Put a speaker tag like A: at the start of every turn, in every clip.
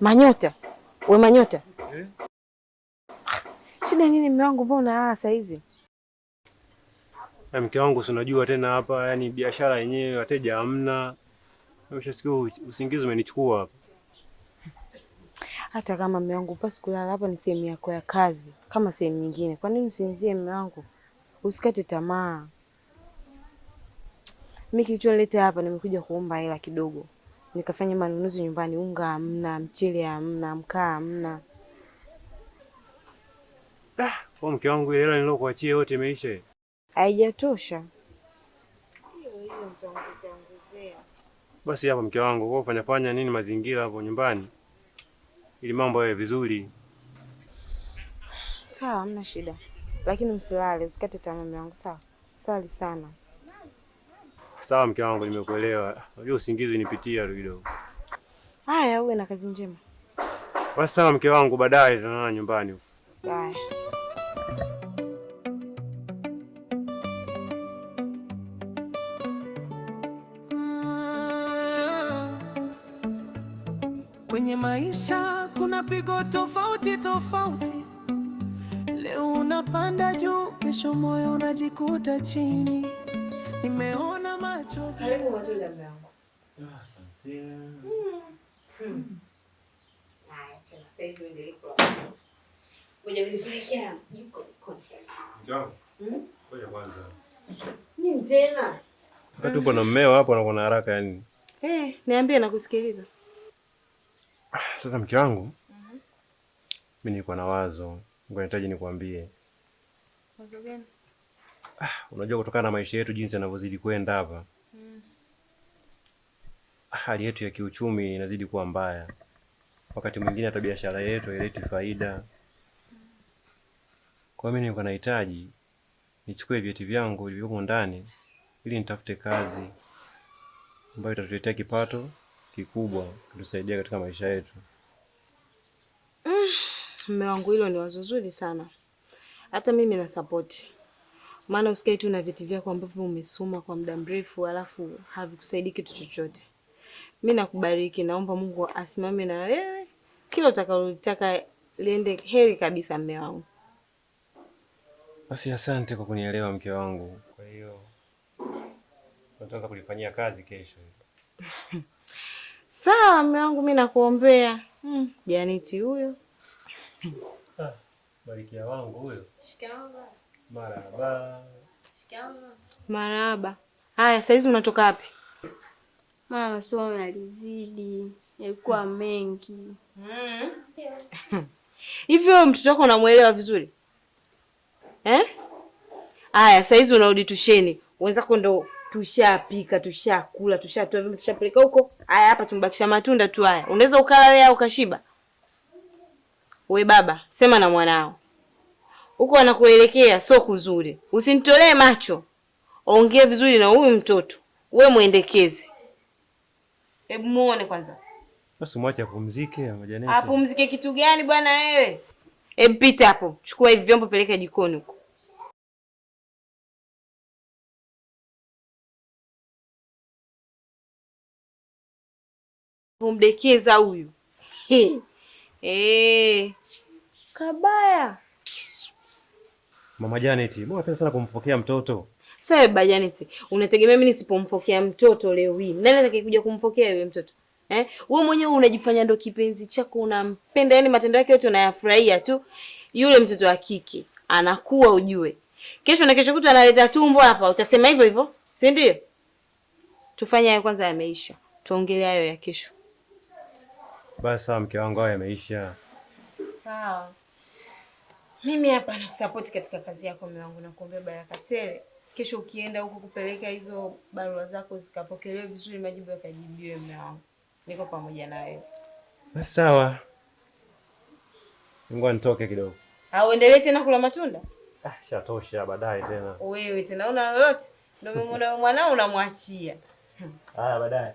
A: Manyota. We Manyota. Eh? Shida nini mume wangu, mbona unalala saa hizi?
B: Mke wangu, si unajua tena hapa, yani biashara yenyewe wateja hamna. Nimeshasikia usingizi umenichukua hapa.
A: Hata kama mume wangu upasi kulala hapa, ni sehemu yako ya kazi kama sehemu nyingine. Kwa nini usinzie mume wangu? Usikate tamaa. Mimi kilichonileta hapa, nimekuja kuomba hela kidogo nikafanya manunuzi nyumbani. Unga hamna, mchele hamna, mkaa hamna.
B: Ah, kwa mke wangu ile hela nilokuachia yote imeisha.
A: Haijatosha. Hiyo hiyo nitaongezea ongezea.
B: Basi hapa mke wangu, kwa fanya fanya nini mazingira hapo nyumbani ili mambo yawe vizuri.
A: Sawa, hamna shida, lakini msilale, usikate tamaa mume wangu, sawa? Sali sana.
B: Sawa mke wangu, nimekuelewa. Unajua usingizi unipitia tu kidogo.
A: Haya, uwe na kazi njema.
B: Basi sawa mke wangu, baadaye tutaonana nyumbani huko.
A: Haya.
C: Kwenye maisha kuna pigo tofauti tofauti. Leo unapanda juu, kesho moyo unajikuta chini. Nimeona machozi.
A: Karibu matunda mume wangu.
B: Asante.
A: Haya tena saizi uendelee kula. Ngoja nipelekea jiko jikoni.
B: Mke wangu. Ngoja kwanza.
A: Nini tena?
B: Wakati upo na mmeo hapo anakuwa na haraka yani.
A: Niambie nakusikiliza.
B: Sasa mke wangu, mimi nilikuwa na wazo, nahitaji nikwambie.
A: Wazo gani?
B: Unajua kutokana na maisha yetu jinsi yanavyozidi kwenda hapa. Hali yetu ya kiuchumi inazidi kuwa mbaya. Wakati mwingine hata biashara yetu haileti faida. Kwa hiyo mimi nilikuwa nahitaji nichukue vyeti vyangu vilivyopo ndani ili nitafute kazi ambayo itatuletea kipato kikubwa kutusaidia katika maisha yetu.
A: Mume wangu, hilo ni wazo zuri sana. Hata mimi na support. Maana usikae tu na vyeti vyako ambavyo umesoma kwa muda mrefu alafu havikusaidii kitu chochote. Mimi nakubariki, naomba Mungu asimame na wewe. Kila utakalotaka liende heri kabisa mume wangu.
B: Basi asante kwa kunielewa mke wangu. Kwa hiyo tutaanza kulifanyia kazi kesho.
A: Sawa mume wangu, mimi nakuombea. Janeti huyo.
B: Barikia wangu huyo.
D: Shikamoo.
B: Marahaba.
D: Shikamoo.
A: Marahaba. Haya, saizi unatoka wapi?
D: Mama, masomo yalizidi, yalikuwa mengi.
A: Hivi wewe mtoto wako unamuelewa vizuri? Haya, saizi unarudi tusheni. Wenzako ndo tushapika, tushakula, tushatoa vyombo, tushapeleka huko. Haya, hapa tumebakisha matunda tu haya. Unaweza ukala wewe au ukashiba? We baba, sema na mwanao. Huko anakuelekea sio kuzuri. Usinitolee macho. Ongea vizuri na huyu mtoto. We muendekeze. Hebu muone kwanza.
B: Basi mwache apumzike ama Janeti.
A: Apumzike kitu gani bwana wewe? Hebu pita hapo. Chukua hivi vyombo peleka jikoni huko. Kumdekeza huyu. Kabaya.
B: Mama Janet, mbona unapenda sana kumpokea mtoto?
A: Sasa baba Janet, unategemea mimi nisipompokea mtoto leo hii? Nani atakayekuja kumpokea yule mtoto? Wewe mwenyewe unajifanya ndo kipenzi chako, unampenda, yani matendo yake yote unayafurahia tu. Yule mtoto wa kike anakuwa ujue. Kesho na kesho kutwa analeta tumbo hapa, utasema hivyo hivyo, si ndio? Tufanye hayo kwanza yameisha. Tuongelee hayo ya kesho.
B: Basi sawa mke wangu, hayo yameisha.
A: Sawa. Mimi hapa nakusupport katika kazi yako mume wangu, nakuombea baraka tele. Kesho ukienda huko kupeleka hizo barua zako zikapokelewe vizuri, majibu yakajibiwe mume wangu. Niko pamoja na wewe.
B: Basi sawa. Ngoja nitoke kidogo.
A: Au endelee tena kula matunda?
B: Shatosha, baadaye tena.
A: Wewe tena una lolote? Ndio umemuona mwanao unamwachia.
B: Haya, baadaye.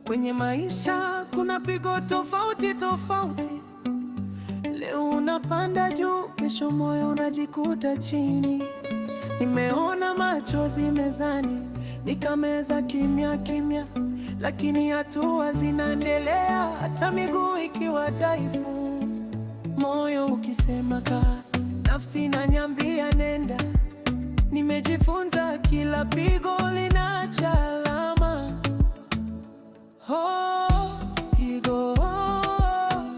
C: Kwenye maisha kuna pigo tofauti tofauti. Leo unapanda juu, kesho moyo unajikuta chini. Nimeona machozi mezani, nikameza kimya kimya, lakini hatua zinaendelea, hata miguu ikiwa dhaifu. Moyo ukisema kaa, nafsi inaniambia nenda. Nimejifunza kila pigo linaacha alama. Oh, pigo,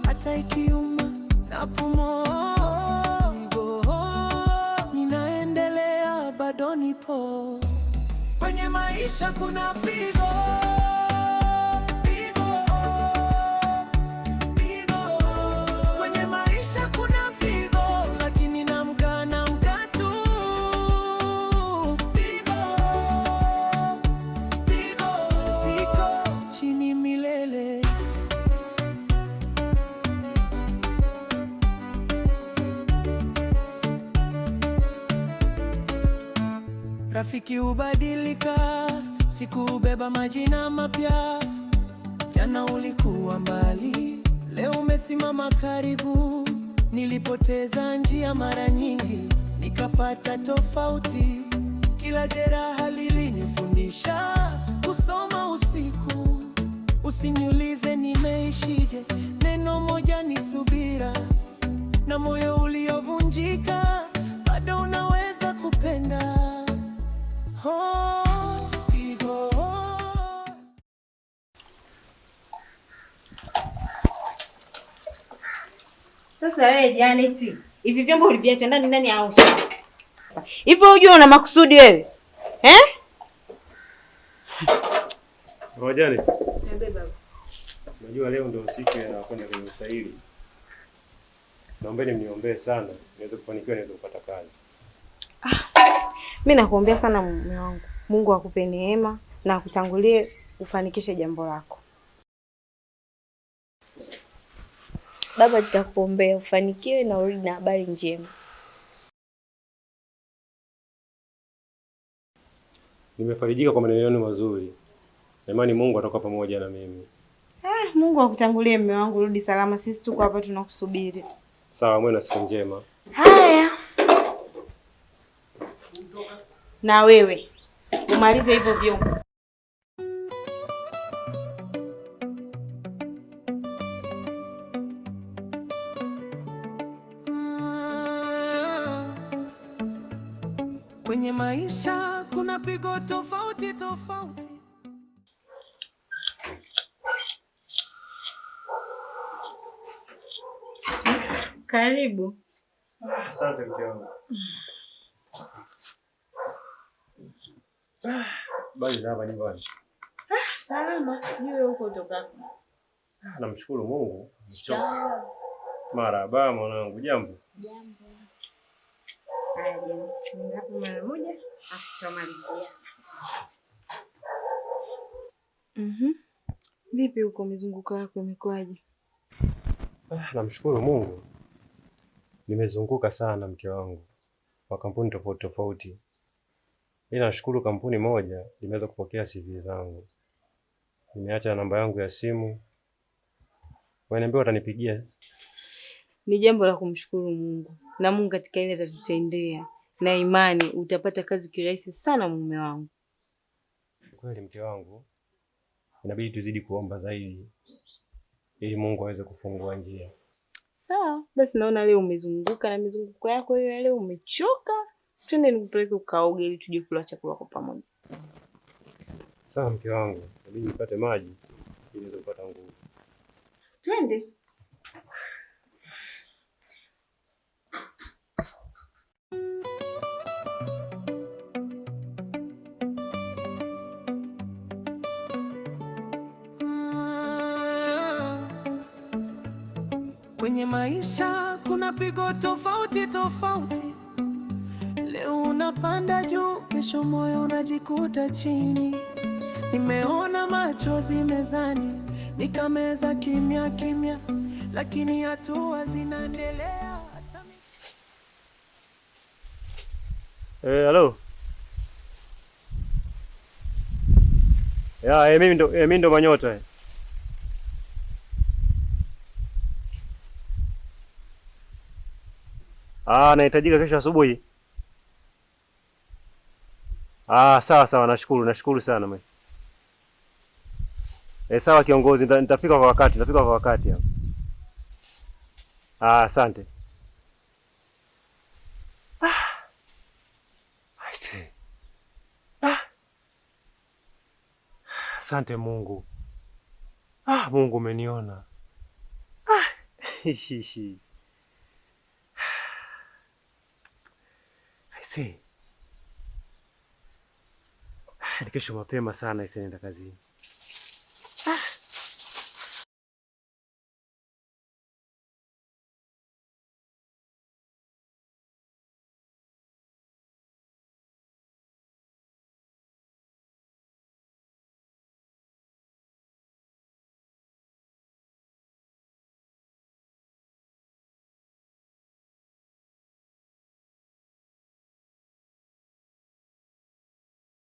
C: hata ikiuma napumua. Pigo, ninaendelea, bado nipo kwenye maisha. Kuna pigo, pigo, pigo. Kwenye maisha kuna pigo, lakini naamka, naamka tu. Pigo, pigo, siko chini milele. Rafiki hubadilika, siku hubeba majina mapya. Jana ulikuwa mbali, leo umesimama karibu. Nilipoteza njia mara nyingi, nikapata tofauti. Kila jeraha lilinifundisha kusoma usiku. Usiniulize nimeishije, neno moja ni subira, na moyo uliovunjika bado unaweza kupenda. Oh, pigo.
A: Sasa wewe Janet, hivi vyombo uliviacha ndani, nani aosha? Hivyo unajua una makusudi wewe? Eh?
B: Mama Janet. Unajua leo ndio siku ya kwenda kwenye usaili. Naombeni mniombee sana niweze kufanikiwa niweze kupata kazi.
A: Mimi nakuombea sana mume wangu. Mungu akupe neema na akutangulie ufanikishe jambo lako.
D: Baba, tutakuombea ufanikiwe na urudi na habari njema.
B: Nimefarijika kwa maneno yenu mazuri. Na imani Mungu atakuwa pamoja na mimi.
A: Ah, Mungu akutangulie mume wangu, rudi salama. Sisi tuko hapa tunakusubiri.
B: Sawa, mwe na siku njema.
A: Haya. Na wewe umalize hivyo vyombo.
C: Kwenye maisha kuna pigo tofauti tofauti.
A: Karibu.
B: Asante mke wangu. Bali za hapa nyumbani.
A: Salama, sijui wewe huko utokako.
B: Namshukuru Mungu. Marahaba mwanangu, jambo.
A: Haya, Janet, nenda hapo mara moja afu tutamalizia. Mhm. Vipi huko mizunguko yako imekuwaje?
B: Namshukuru Mungu. Nimezunguka sana mke wangu wa kampuni tofauti tofauti. Ila nashukuru kampuni moja limeweza kupokea CV zangu. Nimeacha namba yangu ya simu. Waniambia watanipigia.
A: Ni jambo la kumshukuru Mungu, na Mungu katika ile atatutendea, na imani utapata kazi kirahisi sana mume wangu.
B: Kweli mke wangu, inabidi tuzidi kuomba zaidi ili Mungu aweze kufungua njia.
A: Sawa, basi naona leo umezunguka na mizunguko yako hiyo ya leo umechoka. Twende nikupeleke ukaoge ili tuje kula chakula kwa pamoja.
B: Sawa mke wangu, inabidi nipate maji ili niweze kupata nguvu.
A: Twende.
C: Kwenye maisha kuna pigo tofauti tofauti. Leo unapanda juu, kesho moyo unajikuta chini. Nimeona machozi mezani, nikameza kimya kimya, lakini hatua zinaendelea. Hata
B: Halo. Ya, mimi ndo Manyota. Ah, nahitajika kesho asubuhi. Ah, sawa sawa, nashukuru, nashukuru sana mwe. Eh, sawa kiongozi, nitafika kwa wakati, nitafika kwa wakati hapo. Ah, asante. Ah. I see. Ah. Asante Mungu. Ah, Mungu umeniona. Ah. I see. Ah, ni kesho mapema sana ise nenda kazini.